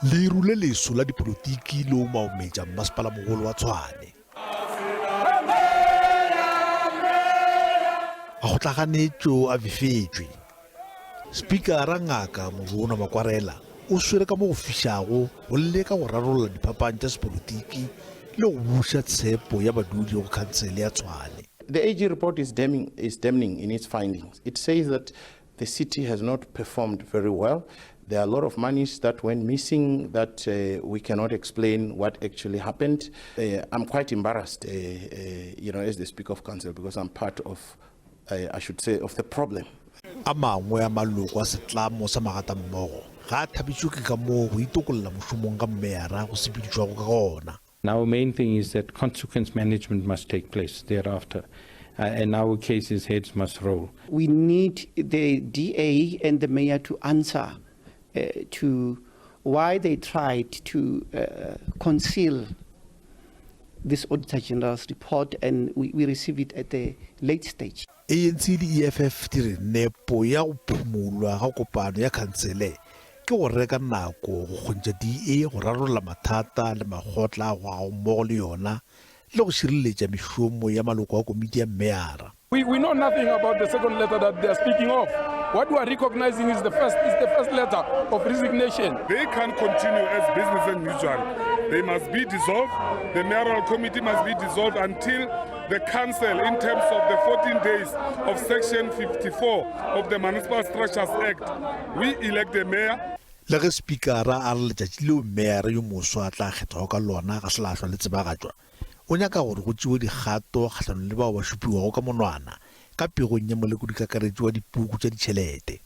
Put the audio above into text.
Leru le leso la dipolotiki le omaometša mmasepalamogolo wa Tshwane. Makgotlaganetšo a befetšwe. Spikara Ngaka Moruonwa Makwarela o swere ka mo go fišago go leka go rarolla diphapang tša sepolotiki le go buša tshepo ya badudi go khansele ya Tshwane. The AG report is damning, is damning in its findings. It says that the city has not performed very well. There are a lot of monies that went missing that uh, we cannot explain what actually happened. Uh, I'm quite embarrassed, uh, uh, you know, as the Speaker of Council, because I'm part of, uh, I should say, of the problem. A mangwe a maloko a setlamo sa magatammogo ga a thabišwe ke ka moo go itokolla mošomong ga mmeyara go sepedišwago ka gona. Our main thing is that consequence management must take place thereafter. Uh, in our cases, heads must roll. We need the DA and the mayor to answer uh, to why they tried to uh, conceal this Auditor General's report and we, we received it at a late stage. ANC le EFF di re nepo ya go phumolwa ga kopano ya khansele ke go reka nako go kgontšha DA go rarolla mathata le makgotla a gogago mmogo le yona le go šireletša mešomo ya maloko a komiti ya mmeyara. We, we know nothing about the second letter that they are speaking of. What we are recognizing is the first, is the first letter of resignation. They can't continue as business as usual. They must be dissolved. The mayoral committee must be dissolved until the council, in terms of the 14 days of Section 54 of the Municipal Structures Act, we elect a mayor. Le ge Spikara a re letšatši leo meyara yo moswa a tla kgethwago ka lona ga se la hlwa le tsebagatšwa, o nyaka gore go tšewe dikgato kgahlanong le bao ba šupiwago ka monwana ka pegong ya Molekodikakaretšo wa dipuku tša ditšhelete.